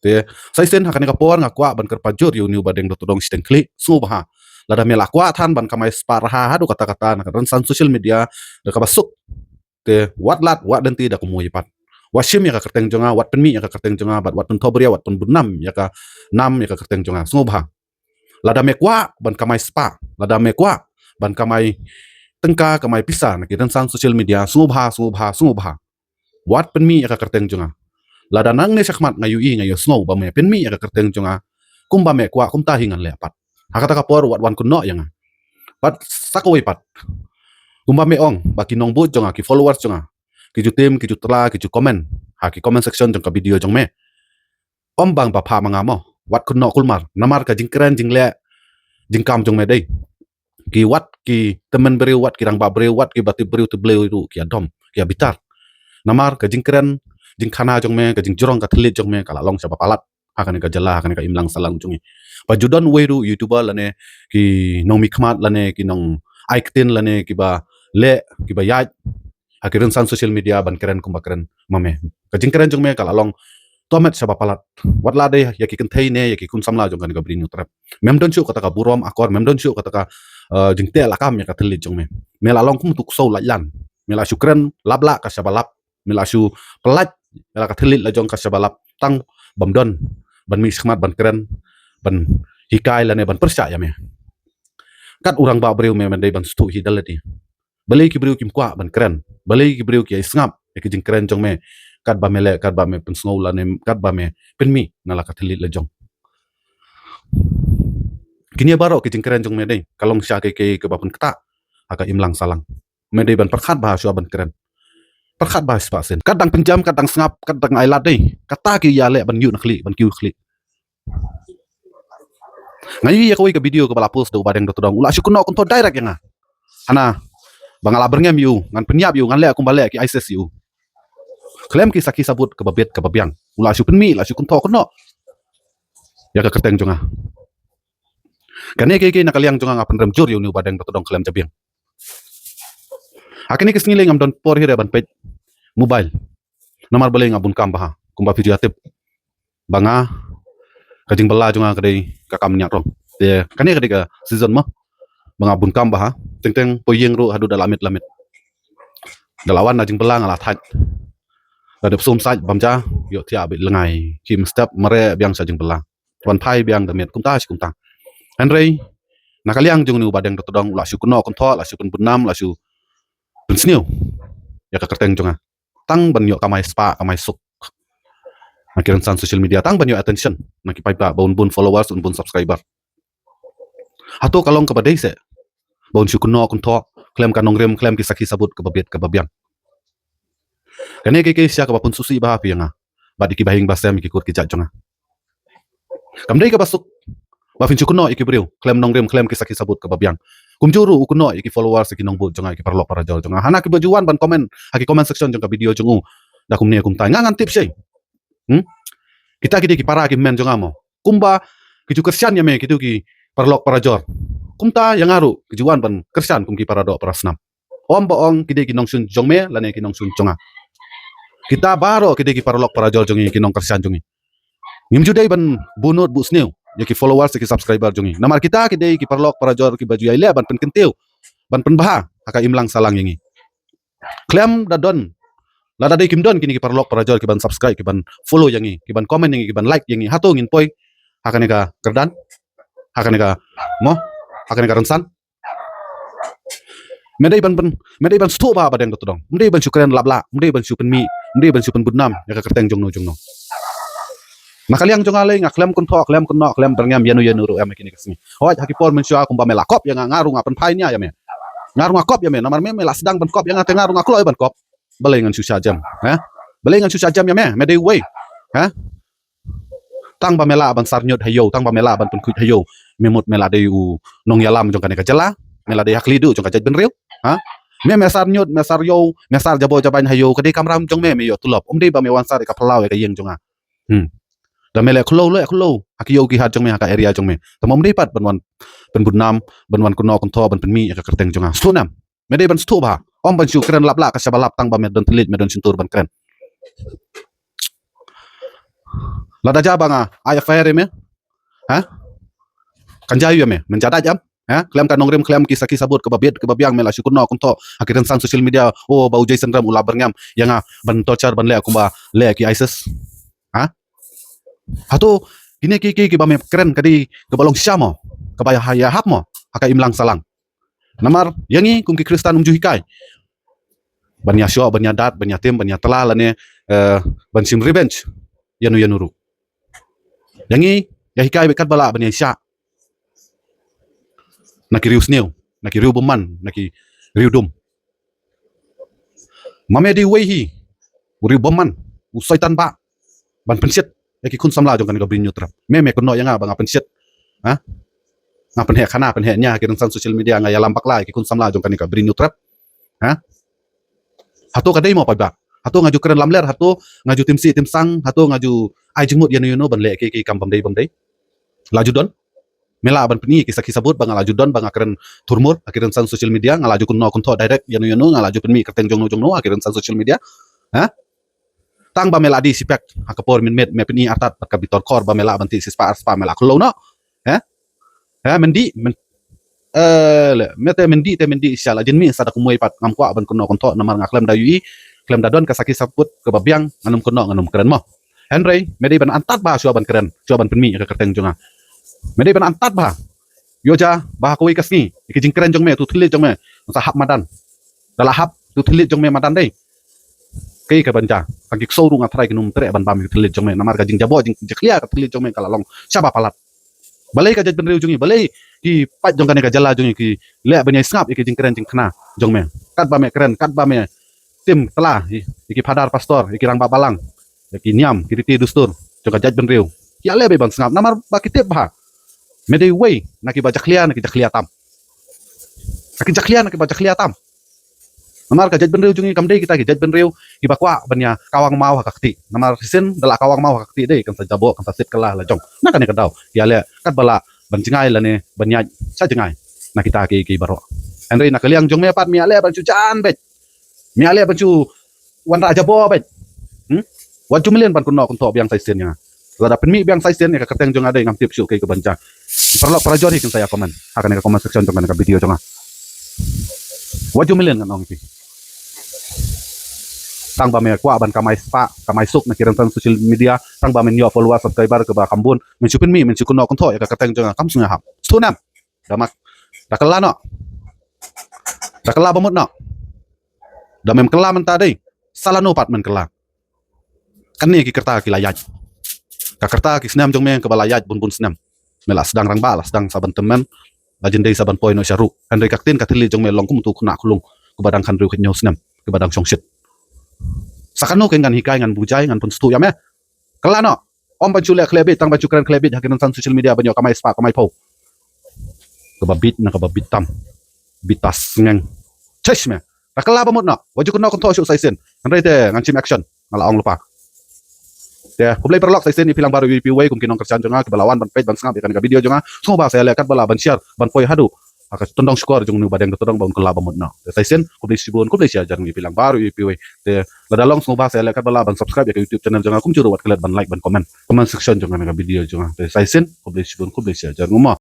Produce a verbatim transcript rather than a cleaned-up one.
Te sa shisien ha kane ka por nga kwah ban kyrpad jur ïa une u Bah Deng Dr. Todong shiteng khlieh, sngewbha, lada me la kwah than ban kamai spah raha haduh katta katta na ka rynsan social media da kaba suk, te wat lad, wat lynti da kumwei pat. Wat shim ïa ka kyrteng jong nga, wat pynmih ïa ka kyrteng jong nga, bad wat pynthobria, wat pynbudnam ïa ka nam, ïa ka kyrteng jong nga, sngewbha. Lada me kwah ban kamai spah, lada me kwah ban kamai tyngka, kamai pisa na ki rynsan social media, sngewbha, sngewbha, sngewbha, wat pynmih ïa ka kyrteng jong nga. Lada nangne shakhmat nga ïohi, nga ïohsngew ba me pynmih ïa ka kyrteng jong nga, kumba me kwah kumta hi ngan leh pat. Ha kata ka por wat wan kynnoh ïa nga. Bad sa kawei pat, kumba me ong ba ki nongbud jong nga, ki followers jong nga, ki ju tim, ki ju tla, ki ju comment ha ki comment section jong ka video jong me. Ym bang ba pha ma nga mo, wat kynnoh kulmar, namar ka jingkren jingleh jingkam jong me dei, ki wat ki tymmen briew, wat ki rangbah briew, wat kiba tip briew tip Blei ruh ki ïa dom, ki ïa bitar. Namar ka jingkren jingkhana jong me, ka jingjrong ka thylliej jong me ka la long shaba palat ha kane ka jylla, ha kane ka imlang sahlang jong ngi. Ba ju don uwei ruh YouTuber lane ki nongmihkhmat lane ki nongai ktien lane kiba leh, kiba ïaid ha ki rynsan social media ban kren kumba kren ma me. Ka jingkren jong me ka la long tohmet shaba palat, wat la dei ïa ki kynthei ne ïa ki khun samla jong kane ka Bri Hynñiewtrep. Mem don shuh kata ka burom akor, mem don shuh kata ka, eh, jingteh lakam ïa ka thylliej jong me. Me la long kum utu u ksew laitlan. Me la shu kren lap lah ka shaba lap, me la shu pyllait ïa la ka thylliej la jong ka shaba lap, tang bym don ban mih shakhmat ban kren, ban hikai lane ban pyrshah ïa me. Kat u rangbah briew me, me dei ban sngewthuh hi da lade. Balei ki briew kim kwah ban kren? Balei ki briew ki ïa sngap ïa ki jingkren jong me, katba me leh, katba me pynsngew lane katba me pynmih na la ka thylliej la jong? Kine baroh ki jingkren jong me dei ka long sha kiei kiei kaba pynktah ha ka imlang sahlang. Me dei ban pyrkhat bha shuwa ban kren. Pyrkhat bha spah sien. Kat dang pynjam, kat dang sngap, kat dang ai lad dei, kata ki ïaleh ban ïuh na khlieh, ban kiew khlieh. Nga ïohi ïa kawei ka video kaba la post da u Bah Deng Dr. Todong, u la shu kynnoh kynthoh direct ïa nga. Hana ba nga la byrngem ïa u, ngan pynïap ïa u, ngan leh kumba leh ki ISIS ïa u. Khlem ki sakhi sabut kaba bit kaba biang, u la shu pynmih, la shu kynthoh kynnoh ïa ka kyrteng jong nga. Kane kiei kiei na ka liang jong nga nga pynrem jur ïa une u Bah Deng Dr. Todong khlem jabieng. Ha kine ki sngi lei ngam don por hi re ban peit mobile. Namar balei, nga bun kam bha, kumba phi ju ïa tip ba nga, ka jingbylla jong nga ka dei ka kam ñiah rong. Te kane ka dei ka season mo ba nga bun kam bha. Teng teng poi ïing ruh haduh da la miet la miet. Da la wan na jingbylla nga la thait. Da dep sum sait bam ja, ïoh thiah beit lyngngai, khim step, mareh biang sha jingbylla, wan phai biang da miet, kumta shi kumta. Hynrei na ka liang jong une u Bah Deng Dr. Todong, u la shu kynnoh kynthoh, la shu pynbudnam, la shu pynsniew ïa ka kyrteng jong nga, tang ban ïoh kamai spah kamai suk na ki rynsan social media, tang ban ïoh attention na ki paidbah ba un bun followers, un bun subscriber. Hato ka long kaba dei seh ba un shu kynnoh kynthoh khlem ka nongrim, khlem ki sakhi sabut kaba bit kaba biang? Kane kiei kiei shisha kaba pynsngewsih bha phi ïa nga bad ïa ki bahaïing bahasem, ïa ki kur ki jait jong nga. Kam dei kaba suk ba phin shu kynnoh ïa ki briew khlem nongrim, khlem ki sakhi sabut kaba biang. Kumjuh ruh u kynnoh ïa ki followers, ïa ki nongbud jong nga, ïa ki paralok parajor jong nga, hana kiba ju wan ban comment ha ki comment section jong ka video jong u da kumne kumtai. Nga ngan tip shei. Hmm? Kita ki dei ki para ki hynmen jong nga mo. Kumba ki ju kyrshan ïa me kitu ki paralok parajor, kumta ïa nga ruh ki ju wan ban kyrshan kum ki paradoh parasnam. Ym ba ong ki dei ki nongshun jong me lane ki nongshun jong nga. Kita baroh ki dei ki paralok parajor jong ngi, ki nongkyrshan jong ngi. Ngim ju dei ban buhnud buhsniew ïa ki followers, ïa ki subscriber jong ngi, namar kita ki dei ki paralok parajor kiba ju ïai leh ban pynkyntiew, ban pynbha ha ka imlang sahlang ïa ngi. Khlem da don, lada dei kim don kine ki paralok parajor kiban subscribe, kiban follow ïa ngi, kiban comment ïa ngi, kiban like ïa ngi, hato ngin poi ha kane ka kyrdan, ha kane ka, mo, ha kane ka rynsan? Me dei ban, ban, me dei ban sngewthuh bha Bah Deng Dr. Todong. Me dei ban shu kren lap lah, me dei ban shu pynmih, me dei ban shu pynbudnam ïa ka kyrteng jongno jongno. Na ka liang jong nga lei nga khlem kynthoh, khlem kynnoh, khlem byrngem ïano ïano ruh em ha kine ki sngi. Hooid, ha ki por mynshuwa kumba me la kop ïa nga, nga ruh nga pynphai nia ïa me. Nga ruh nga kop ïa me, namar me, me la sdang ban kop ïa nga, te nga ruh nga kloi ban kop. Balei ngan shu shah jem, ha? Balei ngan shu shah jem ïa me? Me dei uwei, ha? Tang ba me lah ban sar ñiut ha ïew, tang ba me lah ban pynkhuid ha ïew, me mut me la dei u nongïalam jong kane ka jylla? Me la dei ha khlieh duh jong ka jaitbynriew, ha? Me, me sar ñiut, me sar ïew, me sar jaboi jabain ha ïew, ka dei kamram jong me, me ïoh tulop. Ym dei ba me wan sar ïa ka phyllaw ïa ka ïing jong nga. Hmm. Da me leh khullew, leh khullew ha ki ïew ki hat jong me, ha ka area jong me. Te ym dei pat ban wan pynbudnam, ban wan kynnoh kynthoh, ban pynmih ïa ka kyrteng jong nga. Sngewthuh ne em? Me dei ban sngewthuh bha. Ym ban shu kren lap lah ka shaba lap tang ba me don thylliej, me don shyntur ban kren. Lada jia ba nga ai F I R ïa me, ha? Kan jia ïa me, men jia dait em? Ha? Khlem ka nongrim, khlem ki sakhi sabut kaba bit kaba biang, me la shu kynnoh kynthoh ha ki rynsan social media, oh, ba u Jason Ram u la byrngem ïa nga ban torture, ban leh kumba leh ki ISIS. Ha? Hato kine ki, ki, kiba me kren ka dei kaba long shisha mo, kaba ïa, ïahap mo ha ka imlang sahlang? Namar ïa ngi kum ki Khristan ym ju hikai ban ïashoh, ban ïadat, ban ïatim, ban ïatla lane, eh, ban shim revenge ïa nu ïa nu ruh. Ïa ngi ïa hikai beit katba lah ban ïaishah na ki riew sniew, na ki riew bymman, na ki riew dum. Ma me dei uwei hi u riew bymman, u soitan bah, ban pynshit ïa ki khun samla jong kane ka Bri Hynñiewtrep? Me, me kynnoh ïa nga ba nga pynshit? Ha? Nga pynheh khana, pynheh nia ha ki rynsan social media, nga ïalam bakla ïa ki khun samla jong kane ka Bri Hynñiewtrep? Ha? Hato ka dei mo paidbah? Hato nga ju kren lamler? Hato nga ju timsi timsang? Hato nga ju ai jingmut ïa no ïa no ban leh ki, ki kam bym dei bym dei? La ju don? Me lah ban pyni ki sakhi sabut ba nga la ju don, ba nga kren thurmur ha ki rynsan social media, nga la ju kynnoh kynthoh direct ïa no ïa no, nga la ju pynmih kyrteng jong no jong no ha ki rynsan social media? Ha? Tang ba me la dih sipek ha ka por mynmiet, me pyni artat bad ka bitor khor ba me lah ban tih sispah arspah, me la khlong noh. Ha? Ha, men dih, men, eh, le, me te men dih, te men dih shisha, la jin mih sa da kumwei pat, ngam kwah ban kynnoh kynthoh namar nga khlem da ïohi, khlem da don ka sakhi sabut kaba biang, ngan ym kynnoh, ngan ym kren mo. Hynrei me dei ban antat bha shuwa ban kren, shuwa ban pynmih ïa ka kyrteng jong nga. Me dei ban antat bha. Ïoh jia ba ha kawei ka sngi ïa ki jingkren jong me, tu thylliej jong me, sa hap madan. Da la hap tu thylliej jong me madan dei. Kaei kaban jia? Tang ki ksew ruh nga tharai kin ym treh ban bam ïa ki thylliej jong me, namar ka jingjabok, jingjakhlia ka thylliej jong me ka la long shaba palat. Balei ka jaitbynriew jong ngi, balei ki paid jong kane ka jylla jong ngi ki leh ban ïai sngap ïa ki jingkren jingkhana jong me? Katba me kren, katba me tim tla ïa ki phadar pastor, ïa ki rangbah balang, ïa ki niam ki riti dustur jong ka jaitbynriew, ki ïaleh beit ban sngap namar ba ki tip bha me dei uwei na kiba jakhlia, na ki jakhlia tam. Na ki jakhlia, na kiba jakhlia tam. Namar ka jaitbynriew jong ngi kam dei kita ki jaitbynriew kiba kwah ban ïa kawang maw ha ka kti. Namar shisien da la kawang maw ha ka kti dei kan sa jabok, kan sa sit kylla la jong. Na kane ka daw ki ïaleh katba lah ban jngai lane ban ïaid sha jngai na kita ki, ki baroh. Hynrei na ka liang jong me pat me ïaleh ban shu jan beit. Me ïaleh ban shu wanrah jabok beit. Hmm? Wat ju mlien ban kynnoh kynthoh biang sa shisien ïa nga. Lada pynmih biang sa shisien ïa ka kyrteng jong nga dei, ngam tip shuh kaei kaban jia. Paralok parajor hi kin sa ïa comment ha kane ka comment section jong kane ka video jong nga. Wat ju mlien ngan ong ïa phi. Tang ba me kwah ban kamai spah, kamai suk na ki rynsan social media, tang ba men ïoh follower subscriber kaba kham bun, men shu pynmih, men shu kynnoh kynthoh ïa ka kyrteng jong nga, kam sngewhap. Sngewhap. Da mak, da kylla noh. Da kylla ba mut noh. Da mem kylla mynta dei, sa lano pat men kylla? Kane ki kyrta ki la ïaid. Ka kyrta ki snem jong me kaba la ïaid bun bun snem. Me la sdang rangbah, la sdang sa ban tymmen, la jin dei sa ban poi noh sha ruh. Hynrei ka ktien ka thylliej jong me long kum utu u khynnah khulung kaba dang khathynriew khathynñiew snem, kaba dang shongshit. Sa kano kein ngan hikai, ngan bujai, ngan pynstuh ïa me? Kylla noh. Ym ban shu leh khleh bieit, tang ban shu kren khleh bieit ha ki rynsan social media ban ïoh kamai spah kamai phew. Kaba bieit na kaba bieit tam. Bieit ta sngeng. Chesh me. Da kylla ba mut noh. Wat ju kynnoh kynthoh shuh sa shisien. Hynrei te ngan shim action, nga la ong lypa. Te khublei paralok sa shisien ïa phi lang baroh, ïa phi uwei kum ki nongkyrshan jong nga kiba la wan ban peit ban sngap ïa kane ka video jong nga. Sngewbha sa ïaleh katba lah ban share, ban poi haduh ha ka tyndong shkor jong u ba deng ka tyndong ba un kylla ba mut noh. Te sa shisien khublei shibun, khublei shihajar nguh ïa phi lang baroh, ïa phi uwei. Te lada long sngewbha sa ïaleh katba lah ban subscribe ïa ka YouTube channel jong nga, kumjuh ruh wat klet ban like, ban comment, comment section jong kane ka video jong nga. Te sa shisien khublei shibun, khublei shihajar nguh mo.